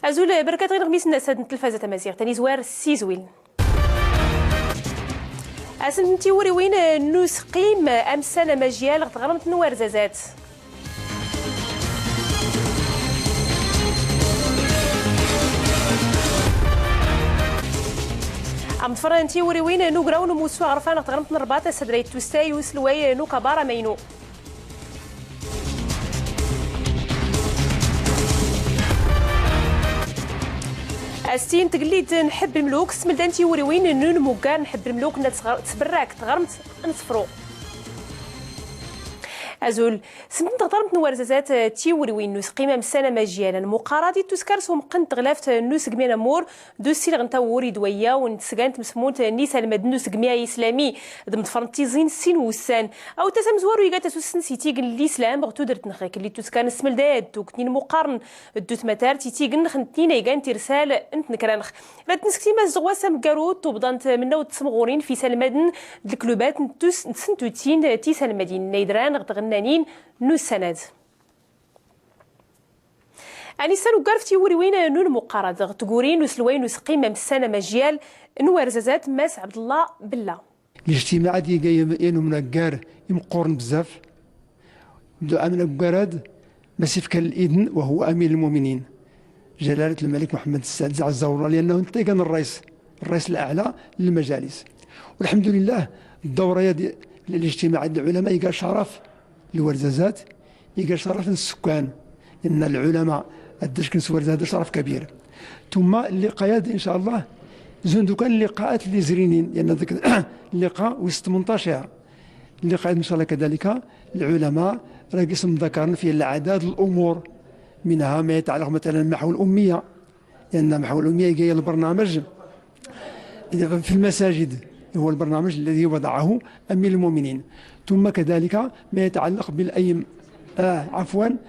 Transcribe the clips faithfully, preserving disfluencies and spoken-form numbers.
Azul, berkat ɣ-ineɣmisen n ussan n telfaza tamaziɣt, ad-nizwar s-izwiln. Asnt n tiwriwin n usqim amsan amajyal ɣ-tɣrmt n warzazat. Amḍfr n tiwriwin n ugraw n umussu aɣrfan ɣ-tɣrmt n Rrbaṭ, ass-a ad-ra-ittustay uslway n ukabar amaynu. Asti n tgellidt n Ḥebb Lmluk, tesmeld-an tiwriwin n unmuggar n Ḥebb Lmluk n At Sbrak, tɣrmt n Sefru. Azul, send-ant ɣ-tɣrmt n warzazat tiwriwin n usqim amsan amajyal anmuqaraḍ ittuskar s umqqen n tɣlaft n usgmi anamur d ussilɣ n tawuri d wayyaw n tesga n tmsmunt n isalmaden n usgmi aislami d-mḍfrent tiẓin sin wussan. Awtas amzwaru iga tasusnt s itign n lislam ɣ-tudrt-nneɣ, akken ittuskar n smelday ad-ddukt n inmuqarn d-utmatar titign n xntin aygan tirsal n tnekra-nneɣ. Rad tnsktim azɣwas amggaru d-tubḍant mnnaw d-tsemɣurin f isalmaden d-lklubat n tus-, n tsentutin tisalmadin n aydran ɣ-tɣennanin n ussanad. Anissan uggar f tiwriwin n unmuqqaraḍ ɣ-tguri n uslway n usqim amsan amajyal n warzazat Mass Ɛebdellah Bella. Lijtimaɛat iga yan umnaggar imqqurn bzzaf. Duɛa amnaggar-ad, Mass Ifkal Idn, wa huwa amir lmuminin, Jalalat Lmalik Muḥammad Ssadis ɛazzahu Llah, liannahu nta igan rrais, rrais laɛla lmajalis. Walḥamdulillah, ddawra-ad, lijtimaɛat lɛulama iga caraf lwarzazat, iga caraf n ssukkan, inna lɛulama ad-dckn s warzazat caraf kabir. Tumma lliqa-ad, in ca Llah, zun dukan lliqaat lli zrinin, inna lliqa wis tmnṭac. Lliqa-ad, in ca Llah, kadalika lɛulama rad gis mḍakarn fi lɛadad lumur, minha ma yatɛallaq matalan lmaḥwa lummiya, inna lmaḥwa lummiya iga ya lbarnamaj fi lmasajid, huwa lbarnamaj lladhi wadaɛahu amir lmuminin. Tumma kadalika ma yatɛallaq bil aim-, ah, ɛafwan,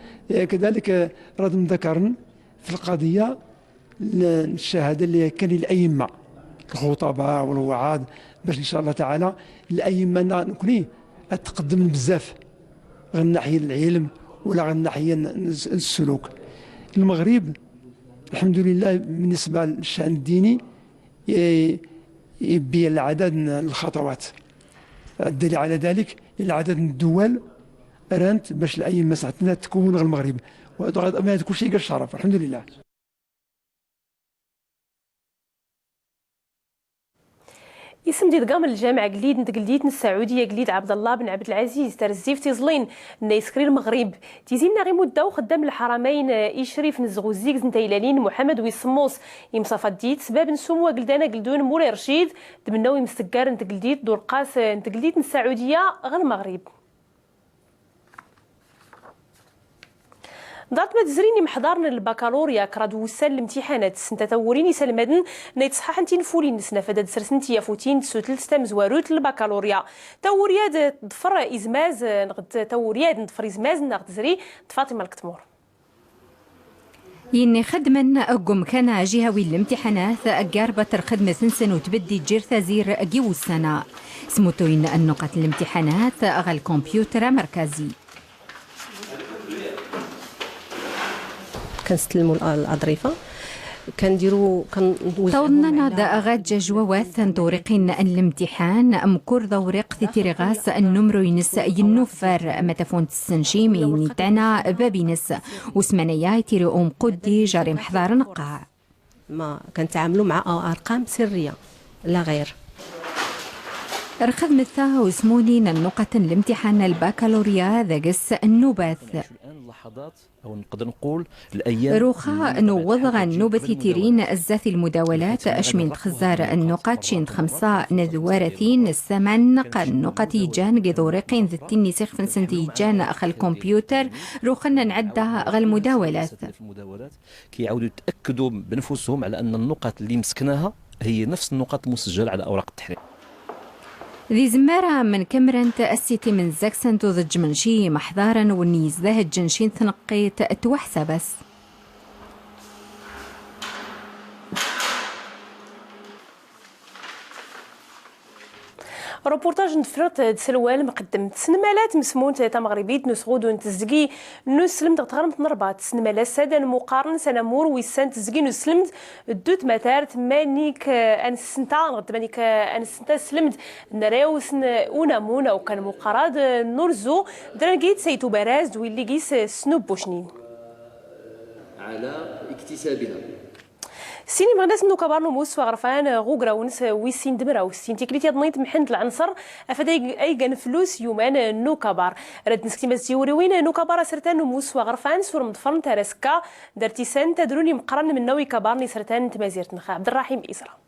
kadalik rad mḍakarn fi lqaḍiya n ccahada lli kan lil aimma, lxuṭaba walwaɛaḍ, bac in ca Llah taɛala lli aimma-nneɣ nukni ad-tqddmn bzzaf ɣ nnaḥya n lɛilm wala ɣ nnaḥya n, n, n ssluk. Lmɣrib, lḥamdulillah, binisba lccan ddini, i-, ibbi lɛadad n lxaṭawat. Ddalil ɛala dalik, lɛadad n ddwal rant bac lli aimma saɛtna ad-tkun ɣ lmɣrib. Wa-, wa-, ma kulci iga caraf, lḥamdulillah. Ismd idgam n lǧameɛ agellid n tgeldidt n Ssaɛudiya, agellid Ɛebdellah ben Ɛebdelɛaziz, tarzift iẓlin n iskri n lmeɣrib. Tizi-nneɣ imudda uxeddam n lḥaramayn, eh, icrif n zɣuzzig n taylalin Muḥemmed wis semmus, imṣafa-dd-it sbab n sumu ageldan ageldun Mulay Rcid, d mennaw imsggar n tgeldidt d urqas, eh, n tgeldidt n Ssaɛudiya ɣ lmeɣrib. Ḍart ma d-zrin imḥḍarn n lbakalurya kraḍ wussan n lemtiḥanat, snta tawuri n isalmaden n-a ittṣḥaḥn tinfulin-nsn afad ad-srsn tiyafutin d-sutlt tamzwarut n lbakalurya. Tawuri ad-tḍfr izmaz, neɣ d-, tawuri ad-nḍfr izmaz neɣ tezri d Faṭima Lketmur. Inna ixeddmn g umkan ajihawi n lemtiḥanat, ggarbt rxedmt-nsn utbddi jir tazir g iwussan-a. Smutuyna nnuqat n lemtiḥanat ɣ lkumpyutra amerkazi. Kan stlmu l-, laḍrifa, kan diru, kan tawḍnna-d ɣ ajjaj wawat n twriqin n lemtiḥan, mkur d awriq titiri ɣas n numru-ines yennufar, ma tafunt s nshimin itana bab-ines. Usman-aya itiri umquddi jar imḥḍarn qqaɛ. ما كنتعاملوا مع أرقام سرية لا غير. Rxedmet-a usmunin n nnuqat n lemtiḥan n lbakalurya deg-s nnubat. Ruxa newweḍ ɣer nnubat itirin zdat ilmudawalat, acmi n txezzar nnuqat cin d xemsa n dwaratin, ssaman ɣer nnuqat iǧǧan g iḍuriqin d tinnis ixef-nsent iǧǧan ɣer lkumpyuter, ruxen nɛedda ɣer lmudawalat. كيعاودوا يتأكدوا بنفوسهم على أن النقط اللي مسكناها هي نفس النقط المسجلة على أوراق التحرير. Di zemmar-a mnkemmrent asiti mnzaksen d uḍeǧǧ mnci imḥḍaren wen-izdahǧ nci n tneqqit twaḥsab-as. Rupuṛṭaž n tefriḍt d-selwal mqeddem. Tesnmala tmesmunt tameɣribit n usɣudu n tezdgi n uslmd ɣ tɣrmt n Rbat, tesnmala s-ad anmuqarn s anamur wis-san tezdgi n uslmd d-utmatart, manik, eh, ansnta, ɣ-, manik, eh, ansnta slmd n rewsn unamun, awk anmuqarad, eh, n urzu, dran git Saytu Baraz d-willi gis, eh, Snubucnin. Ɛla iktisabiha. Sin imɣnas n ukabar n umussu aɣrfan, ɣ ugraw-ns wis sin d mraw, sin tiklit yaḍnin tmḥn d lɛnṣr, afad ay, ay gan flus yuman n ukabar. Rad nskti maz tiwriwin n ukabar asrtan n umussu aɣrfan, s ur mḍfrn taraskka, dar tisan tadrun imqran mnnaw ikabar n isrtan n tmazirt nxa. Abderrahim Isra.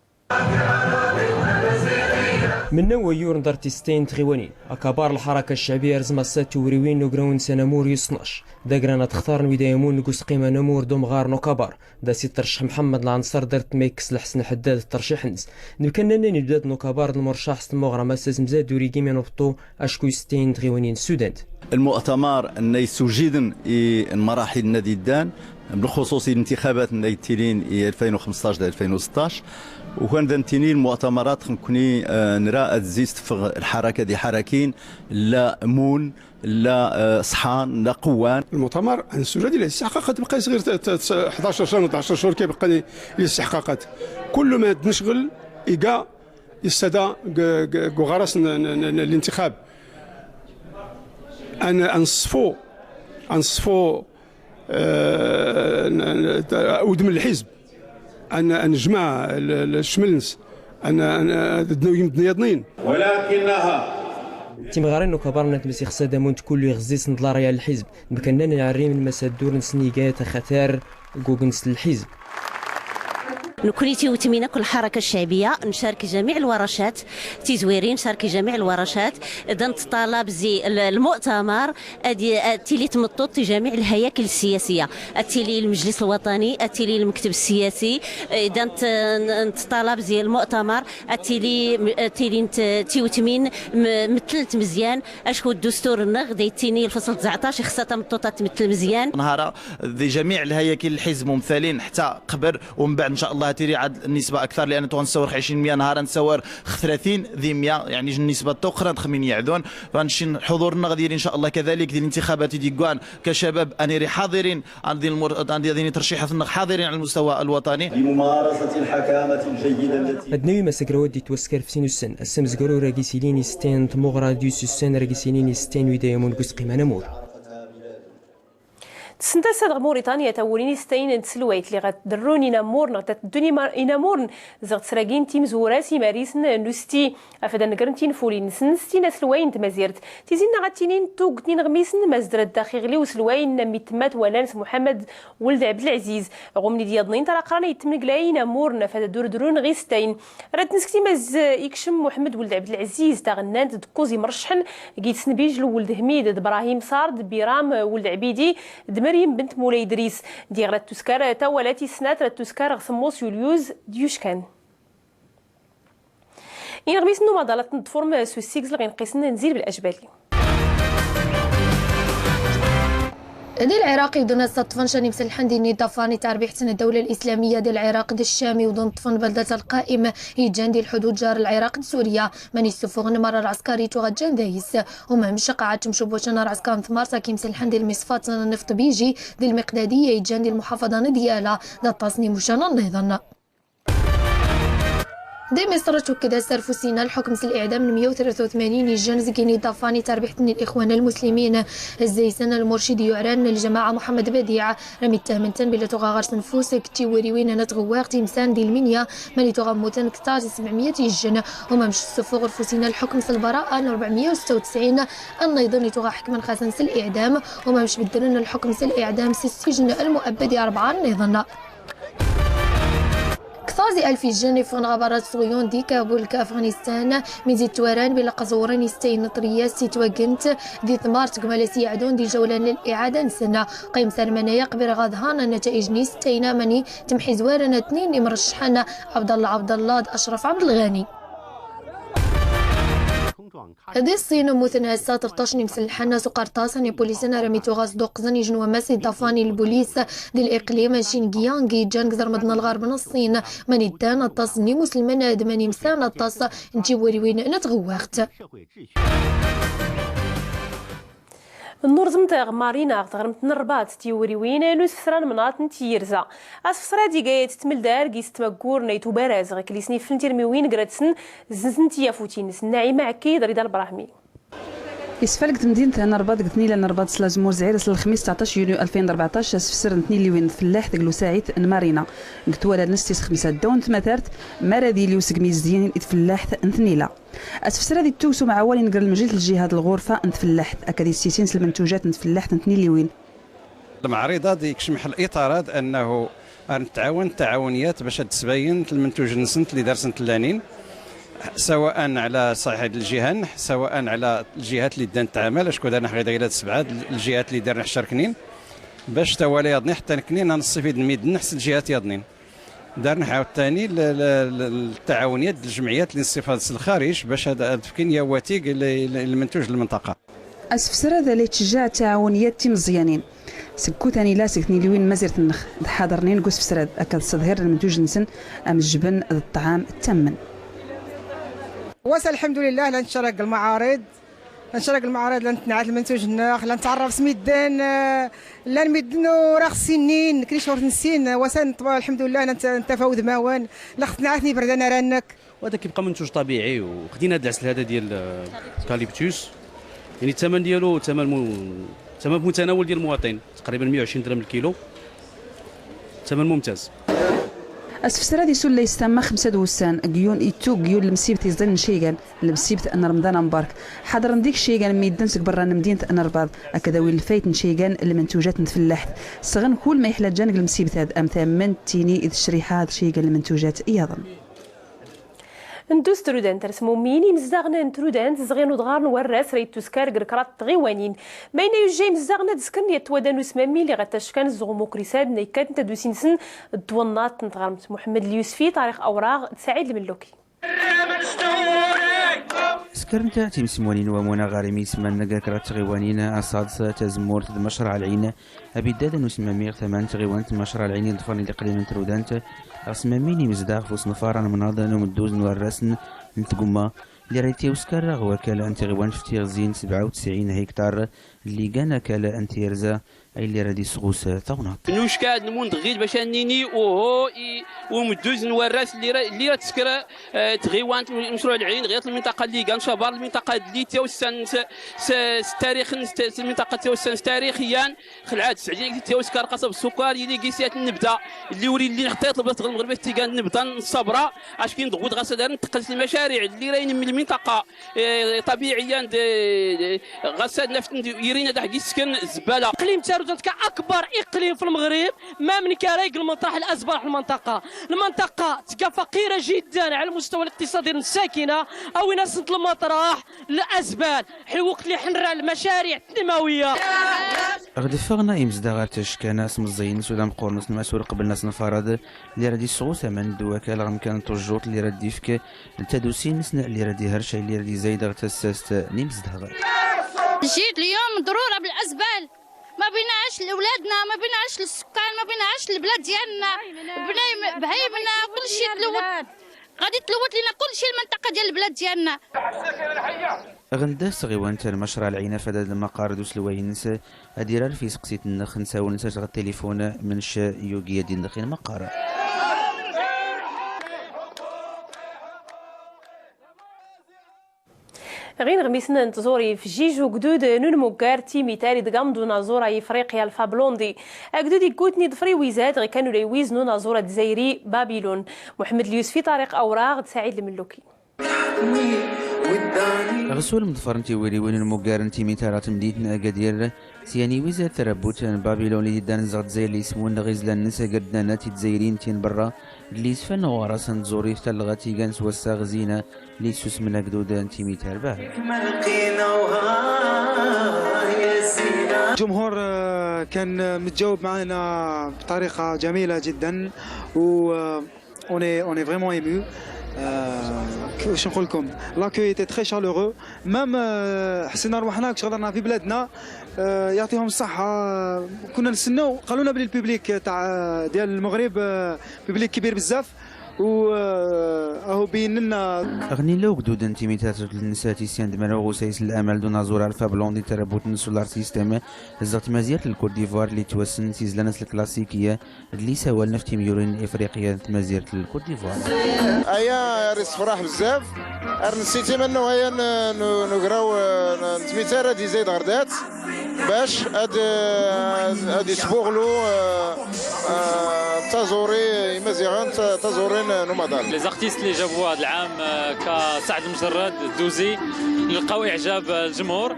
Mnnaw wayyur n dar tistayn n tɣiwanin. Akabar lḥaraka ccɛbiya ar zmassat tiwriwin n ugraw n sanamur yusnac. D agran ad xtarn wid ayamun g usqim anamur d umɣar n ukabar. D as iṭṭrcḥ Mḥammed Lɛanṣar dart ma ikkes Lḥsen Ḥeddad ṭṭrciḥ-ns. Nbkannanen ibdad n ukabar d lmurcaḥ s tmuɣra mass azmzad ur igim inubṭu acku yestin n tɣiwanin n ssudant. المؤتمر n ay ssujjiden i lmaraḥil n ad iddan. Blxuṣuṣ i lintixabat n ay ttilin i alfin u xmesṭac d alfin u seṭṭac. Ukan da nttini lmu'tamarat nkni, eh, nra ad zzis tffɣ lḥaraka di ḥarakin, la mun, la, eh, ṣḥan, la qwwan. Lmu'tamar, ad nssujjad ila istiḥqaqat, bqa isɣir t-, t-, t-, ḥdac ccanat, ɛecr ccanat kif bqa ila istiḥqaqat. Kull ma d-ncɣel iga issada g-, g-, g uɣaras n, n, n, n lintixab. Ad n-, ad nṣfu, ad nṣfu Eh, n-, n-, udem n lḥizb, ad n-, ad nejmaɛ l-, l-, ccmel-ns, ad n-, ad n-, ad d-nawi imdden yaḍnin. ولكنها Timɣarin n ukabar n At Msixsa d amunt kullu iɣzis n ḍlarya n lḥizb, mkannan iɛrrim n masaddur-nsen iga-t axatar g ugnes n lḥizb. Nekni tiwtmin akk lḥaraka ccɛbiya, ncark jamiɛ lwaracat, tizwirin, ncark jamiɛ lwaracat, da ntṭalab zi l-, lmu'tamar, Ad, ad tili tmeṭṭut i jamiɛ lhayakil ssiyasiya. Ad tili lmejlis lwaṭani, ad tili lmekteb ssiyasi, eh, da nt-, ntṭalab zi lmu'tamar, ad tili, ad tili nt-, tiwtmin m-, mtllt mzyan, acku ddustur-nneɣ da ittini lfṣl tẓɛṭac, ixṣa tameṭṭut ad tmtl mzyan. Nhara di jamiɛ lhayakil lḥizb mumthalin ḥta qbel, u mbaɛd n ca llah ad tili ɛad nnisba aktar, lian tuɣa nssawar x ɛcrin mya, nhara nssawar x tlatin di mya, yaɛni nnisba tuqra d xmin yaɛdun. Ɣa nci lḥuḍur-nneɣ ad yili n ca llah kadalik di lintixabat i d-iggwan, kacabab, ad nili ḥaḍirin, ad nili tṛciḥat-nneɣ ḥaḍirin ɛla lmustawa lwaṭani. لممارسة الحكامة الجيدة التي Ad nawi masagraw ad itwaskar f sin ussan, ass amezgaru ra gis ilin isttayn n tmuɣra d yus ussan ra gis ilin isttayn n wid ayamun g usqim anamur. Tsnta-s ad ɣ Muriṭanya tawwulin isttayn n tselwayt lli ɣa tdrrun inamuren, ɣa tdrrun inamuren, zɣ tsragin timzwura s imarisen n usti, afad ad ngrn tinfulin-nsen s tin aselway n tmazirt. Tizi-nneɣ ad tinin tugt n ineɣmisen, ma zdrat dax iɣli uselway n mi tmma twalan s Muḥammad Wld Ɛbdelɛziz. Ɣ umnid yaḍnin, talaqra n itmneglay inamuren, afad ad ur drrun ɣ isttayn. Rad nskti maz ikcem Muḥammad Wld Ɛbdelɛziz taɣnnant d kuẓ imrccḥen, gis Nbij Lwld Hmid, d Brahim Ṣar, d Biram Wld Ɛbidi, d Meryem Bnt Mulay Dris. Diɣ rad tuskar tawwalt tis snat, rad tuskar ɣ smmos yulyuz d yuckan. Ineɣmisen n umaḍal ad ten-ḍfurm s usigzl ɣ inqqisen n Zilb Lajbali. Di Lɛiraq, iwdn ad sṭṭfn can imselḥen d inniḍḍafan i tarbiḥt n ddawla lislamiyya di Lɛiraq d Ccam, iwdn ṭṭfn baldat Lqaim, iǧǧan di lḥudud jar Lɛiraq d Surya, mani ssuffuɣn mara lɛaskar i tuɣa ǧǧan dayes. Umamc, qɛadt mcubbucn ar ɛaskar n tmart ak imselḥen di lmiṣfat n nnift Biji, di lmiqdadiyya, iǧǧan di lmuḥafaḍa n Dyala, d aṭas n imucan nniḍn. Di Miṣr, twekked ass-a ar ufus-inna lḥukm s liɛdam n meyya u tlata u tmanyin ijjen zg inniḍḍafan i tarbiḥt n Lixwan Lmuslimin, zzi-isn lmurcid yuɛran n lǧamaɛa Muḥemmed Badiɛ, rad ittahmen-ten belli tuɣa ɣer-sen fus g tiwuriwin n tɣewwaɣt imsan di lminya, mani tuɣa mmuten ktar n sebɛemyat ijjen. Umamc, ssuffuɣ ar ufus-inna lḥukm s lbara'a n rebɛemya u setta u tesɛin nniḍn i tuɣa ḥekmen xas-sen s liɛdam, umamc beddlen lḥukm s liɛdam s ssijn lmu'abbad i rebɛa nniḍn. Ktar zi alf ijjen iffɣen ɣer berra d Ṣuhyun di Kabul g Afɣanistan, mi zd-ttwaran belli qẓwren isttayn n tryast i twaggent di tmart g umalas iɛdun di ljawla n liɛada-nsen. Qim s rmanaya qbir ɣa ḍhan nnata'ij n isttayn-a, mani temḥizwaren tnin imrccḥen, Ɛebḍalla Ɛebḍalla d Acraf Ɛebdelɣani. Di ṣṣin mmuten hassa tebṭac n imsellḥen s uqerṭas n ipuliṣen armi tuɣas d uqẓen ijnwa mass iḍafan i lbulis di liqlim n shingyang iǧan g ẓrmḍ n lɣarb n ṣṣin. Mani ddan aṭas n imuslmen d mani msan aṭas n tiwuriwin n tɣewwaɣt. Nnurzmt ɣ marina ɣ tɣrmt n rrbat tiwuriwin n usfsra n mnaṭ n tyirza. Asfsra d iga-yat tmldar gis tmaggur n ayt ubaraz ɣ klisnifln tirmiwin gratsen zznzn tiyafutin s nnaima akkid rida lbrahmi. Isfalg tmdint n rrbat g tnila n rrbat s lazmur zɛir s lxmis tseɛṭac yunyu alfin d rbeɛṭac asfsr n tniliwin d tfllaḥt g lusaɛit n marina g twala nns tis xmsa ddaw n tmatart mara d iliw sgmi zdyin i tfllaḥt n tnila. Asfsr ad ittuw s umɛawan ingr lmjlt ljiha d lɣurfa n tfllaḥt akkad issisin s lmntujat n tfllaḥt n tniliwin. Lmɛriḍa d ikcmḥ liṭara d annahu ar ntɛawn taɛawniyat bac ad sbaynt lmntuj nsnt li darsnt llanin, sawa'a ɛla ṣaḥid ljiha nneḥ sawa'a ɛla ljihat li ddant tɛamal acku darnḥ ɣida ila d sbɛa ljihat li darnḥ carknin, bac tawala yaḍni ḥtta nknin a nṣṣifid n middn ḥs ljihat yaḍnin. Darnḥ ɛawd tani ltaɛawniyat d ljmɛiyat li nṣṣifad s lxarij bac ad fkin yawatig lmntuj lmnṭaqa. Asfsrad la itcjjaɛ taɛawniyat timẓyanin sg kutan ila sg tniliwin n mazirt nnx d ḥaḍrnin g usfsrad akkad ṣṣdhir n lmntuj nsn am ljbn d ṭṭɛam ttamn. Wasa lḥmdulillah la ntcarag lmɛariḍ. Ncrag lmɛariḍ la ntnɛat lmntuj nnx la ntɛarraf s middn. Llan middn ur aɣ-ssinin knic ur t-nssin wasa lḥmdulillah la ntafaw d mawan. La ɣ-tnɛat n ibrdan ara nnk. Wada kibqa mntuj ṭabiɛi u xdina d lɛsl hada dyal kaliptus. Yani ttaman dyalu ttaman f mutanawal dyal lmuwaṭin tqriban mya u ɛcrin dram lkilu. Ttaman mumtaz. Asfsrad isullay s tamma xmsa d wussan g yun ittu g yun lmsibt iẓin n cigan lmsibt n rmḍan ambark. Ḥaḍrn dik cigan n middn sg brra n mdint n rbaḍ akkad awin lfayt n cigan lmntujat n tfllaḥt. Sɣn kull ma iḥlaǧan g lmsibt ad am tammnt tini d ccriḥa d cigan lmntujat iyaḍn. Ndus trudant ar smummin imzdaɣn n trudant zɣin udɣar n warras ra ittuskar g rkraḍ n tɣiwanin. Mayna yujja imzdaɣn ad skren yat twadan usmammi li ɣa tackan zɣumukrisad n ikkat n tadusi nsn d twnnaḍt n tɣrmt. Muḥmd lyusfi, ṭariq awraɣ d saɛid lmelluki. Skrnt timsmwanin wamuna ɣar imi isman g rkraḍ n tɣiwanin asaḍs, tazmurt d macraɛ lɛin. Abiddad n usmammi ɣ tama n tɣiwant n macraɛ lɛin iḍfrn liqlim n trudant ɣ smammi n imzdaɣ f usnfar anmnaḍ n umdduz n warras n tgumma. Lli ra ittiwskar ɣ wakal n tɣiwant f tiɣzi n sebɛa u tesɛin hiktar lli gan akal n tirza ay lli ra d isɣus tawnaḍt. Nuckad nmundɣid bac ad nini uhu i umdduz n warras lli ra tskr tɣiwant n mcruɛ lɛin ɣ yat lminṭaqa lli gan cabar lminṭaqa lli tiwssan s tarix n lminṭaqa tiwssan s tarix iyan. Xlɛad sɛdin tiwskar qasab sukar yili gis yat nnbda lli ur illi nxṭiṭ lbda tɣ lmɣrb tigan nnbda nsabra. Ackin dɣud ɣas ad ar ntqql s lmacariɛ lli ra inmmi lminṭaqa ṭabiɛiyan d ɣas ad naften irin ad aḥ gis skn zbala. Iqlim tarudant ka akbar iqlim f lmɣrb. Mamn kara ig lmṭraḥ lazbal f lmnṭaqa. Lmnṭaqa tga faqira jiddan ɛla lmustawa liqtiṣadi n ssakina. Awin asnt lmṭraḥ lazbal ḥlwqt li ḥnra lmacariɛ tnmawiya. Ɣ d-ffɣn imzdaɣ ar tackan asmẓẓy-ns ula mqqur-ns n masul qbl n asnfar-ad lli ra d-isɣus aman d wakal ɣ mkan n tujjuṭ lli ra d-ifk ltadusi-nsn lli ra d-ihrc ay lli ra d-izayd ɣ tassast n imzdaɣ. جيت اليوم مضرورة بالأزبال، ما بيناش لولادنا، ما بيناش للسكان، ما بيناش للبلاد ديالنا. بني-، بهايمنا، كل شيء تلوث. غادي تلوث لنا كل شيء المنطقة ديال البلاد ديالنا. Ɣ nda s tɣiwant n Macra Lɛin, afad ad lmaqar d uslway-ns ad irar f iseqsit-nx, nsawl nsers ɣ ttilifun mnc yugi ad indx i lmaqar. Ɣ inɣmisen n tẓuri f jij ugdud n unmuggar timitar idgamḍ unaẓur a ifriqi Alpha Blondy. Agdud iggutn iḍfr iwizad ɣ ikan ulaywiz n unaẓur azzayri Babilun. Muḥemmed Lyusfi, Ṭariq Awraɣ d Saɛid Lmelluki. Ɣ sul mḍfar n tiwiriwin n umuggar n timitar ɣ tmdint n Agadir, s yan iwizad tarabbut n Babilun i d-iddan zɣ Dzayer, lli ismun nɣ izlan-ns gr dnanat i Dzayriyin tin brra, lli isfan ɣur-asn tẓuri f tallɣa tigan s wassaɣ zina lli issusmn agdud n timitar. Bah. الجمهور، آه، كان متجاوب معانا بطريقة جميلة جدًا، و، آه، on est, on est vraiment ému. آه، واش نقول لكم؟ لاكوي تي تري شالورو. مام، آه، حسينا رواحنا كش غدرنا في بلادنا. آه، يعطيهم الصحة. كنا نستناو، قالوا لنا بلي البيبليك تاع، آه، ديال المغرب، آه، بيبليك كبير بزاف. و، آه، راهو بين لنا. Ɣ nilla ugdud n timitar n tnsa tisyan d mraw ɣ usayes n lamal d unaẓur Alpha Blondy n tṛabbut n Solar System, zzeɣ tmazirt n Côte d'Ivoire lli ttwassen s izlan-as lklassiki, d lli sawalen ɣ timyurin n Ifriqya d tmazirt n Côte d'Ivoire. Aya ar issefraḥ bzzaf, ar nessittim annaw aya n, n, n ugraw, eh, n, n tmitar ad izzayd ɣer dat, bac ad, eh, ad isbuɣlu, eh, eh, taẓuri imaziɣen, ta-, taẓuri n, n umaḍal. Les artistes اللي جابوا هذا العام، آه، كسعد المجرد، الدوزي، لقاو إعجاب الجمهور.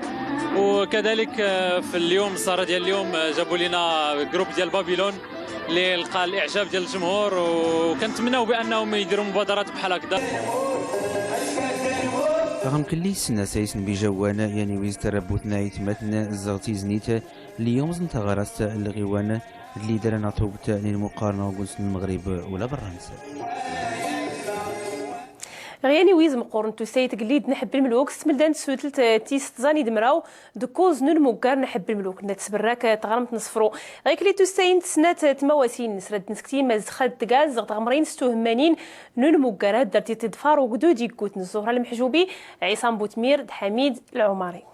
وكذلك، آه، في اليوم، السهرة ديال اليوم، آه، جابوا لنا جروب ديال بابيلون اللي لقى الإعجاب ديال الجمهور، وكنتمناو بأنهم يديروا مبادرات بحال هكذا. Ɣ mkell issn asayes n Bijawwan, yan iwiz tṛabbut n aytmatn, zzeɣ tiznit, lli yumẓn taɣrast n lɣiwan, d lli dran ɣ tugt n inmuqqarn ɣ uguns n Lmeɣrib ula berrans. Ɣ yan iwiz meqqur n tusayt n tgellid Nḥebbelmluk, s tmeldant s udlt tis tẓa n idmraw d ukkuẓ n unmuggar Nḥebbelmluk, nnat sberrak tɣrmt n sfru. Ɣ ikli tusayin d snat tmawasin, srad nskti mazxad tgaz ɣ tɣmrin s tuhmmanin n unmuggar, ad ddart i tḍfar ugdud iggutn Zuhra Lmeḥjubi, Ɛiṣan Butmir d Ḥamid Lɛumari.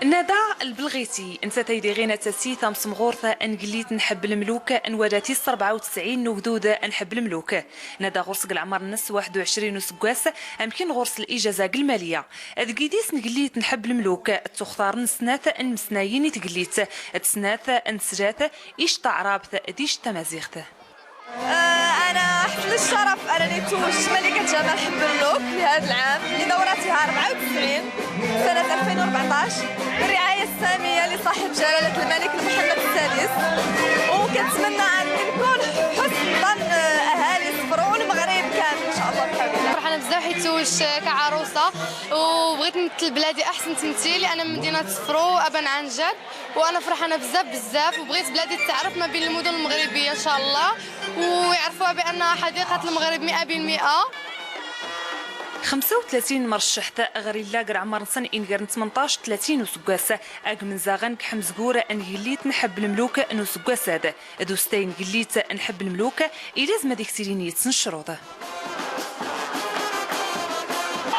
Nada Lbelɣiti, nta taydi ɣina tasi tamsmɣurt n tgellit Nḥebbelmluk n wada tis ṛebɛa u tesɛin n ugdud Nḥebbelmluk. Nada ɣur-s g lɛmr-nnes waḥed u ɛecrin usggwas, amkin ɣur-s lijaza g lmaliya. Deg idis n tgellit Nḥebbelmluk, ttuxtarn snat n lmesnayin i tgellit, d snat n tesrat, ict taɛrabt d ict tamaziɣt. آه، أنا حصل الشرف أنني توجت ملكة جمال حب الملوك لهذا العام لدورتها أربعة وتسعين سنة ألفين وأربعطاش، بالرعاية السامية لصاحب جلالة الملك محمد السادس، وكنتمنى أن نكون حسن ظن أهالي صفرو والمغرب كامل إن شاء الله بحول الله. فرحانة بزاف حيت توجت كعروسة، وبغيت نمثل بلادي أحسن تمثيل، أنا من مدينة صفرو أبا عنجد. وأنا فرحانة بزاف بزاف، وبغيت بلادي تتعرف ما بين المدن المغربية إن شاء الله، ويعرفوها بأنها حديقة المغرب مئة بالمئة. خمسة وثلاثين مرشحت ɣ rilla g lɛmr-nsn ingr n tmnṭac d tlatin usggwas, ag mnzaɣn g ḥmzgur n tgellit Nḥebbelmluk n usggwas-ad. D ustay n tgellit Nḥebbelmluk, ilazm ad iktilin yid-sn ccruḍ.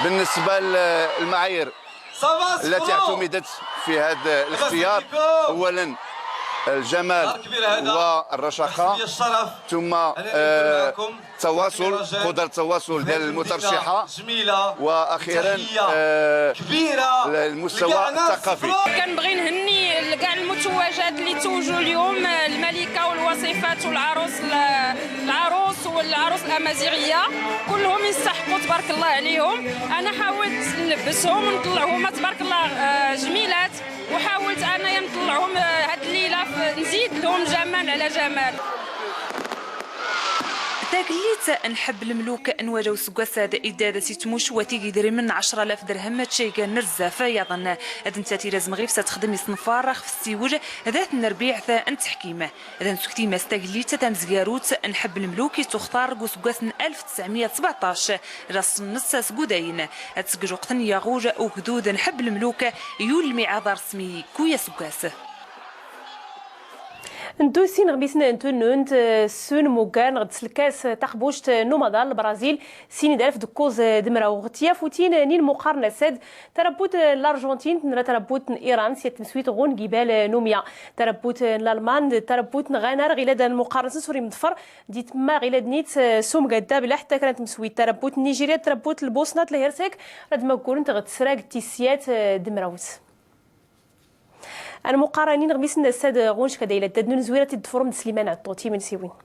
بالنسبة للمعايير التي اعتمدت في هذا الاختيار، أولا الجمال والرشاقة، ثم، آه، التواصل، قدرة التواصل ديال المترشحة، وأخيرا، آه، المستوى الثقافي. كنبغي نهني لكاع المتوجات اللي توجوا اليوم، آه، الملكة والوصيفات والعروس، ال-، العروس والعروس الأمازيغية، كلهم يستحقوا تبارك الله عليهم. أنا حاولت نلبسهم ونطلعهم تبارك الله، آه، جميلات، وحاولت أنايا نطلعهم، آه، هاد الليلة ف-، نزيد لهم جمال على جمال. Tagellit Nḥebbelmluk n wada usggwas-ad, iddad-as i tmuc wa tig idrimen n ɛecra alaf drhem, tcaygan n rzaf yaḍn. D ntati ilazm ɣif-s ad txdem iṣnfar xf ssiwel dat n rbiɛt n tḥkim. Ad nsukti mas tagellit tamzgarut Nḥebbelmluk ittuxtar g usggwas n alef tesɛemya d sbeɛṭac, d aṣ-nnes seg udayen, ad tseg lweqt n yaɣul ugdud Nḥebbelmluk yul lmiɛad arsmi g uya asggwas. Nddu s inɣmisen n tunnunt, s unmuggar neɣ d tselkas taqbuct n umaḍal n Lbrazil, sin d alef d kuẓ d mraw. Ɣ tyafutin n inmuqqarn ass-ad, Tarabbut n Larjantint nra tarabbut n Iran s yat tmswit ɣun gibal n Umya. Tarabbut n Lalman d tarabbut n Ɣanar ɣilad n muqqarn s uri mḍfer di tmma ɣilad nit s umgadda bla ḥtta kra n tmswit. Tarabbut n Nijirya d tarabbut n Lbusna d Lhirsik rad maggurnt ɣ tsrag tis syat d mrawt. Anmuqqar n inɣmisen n ass-ad ɣun-c kada ila ddad n unezwir ad t-id-ḍfurm d Sliman Ɛeṭṭuṭ, imensiwin.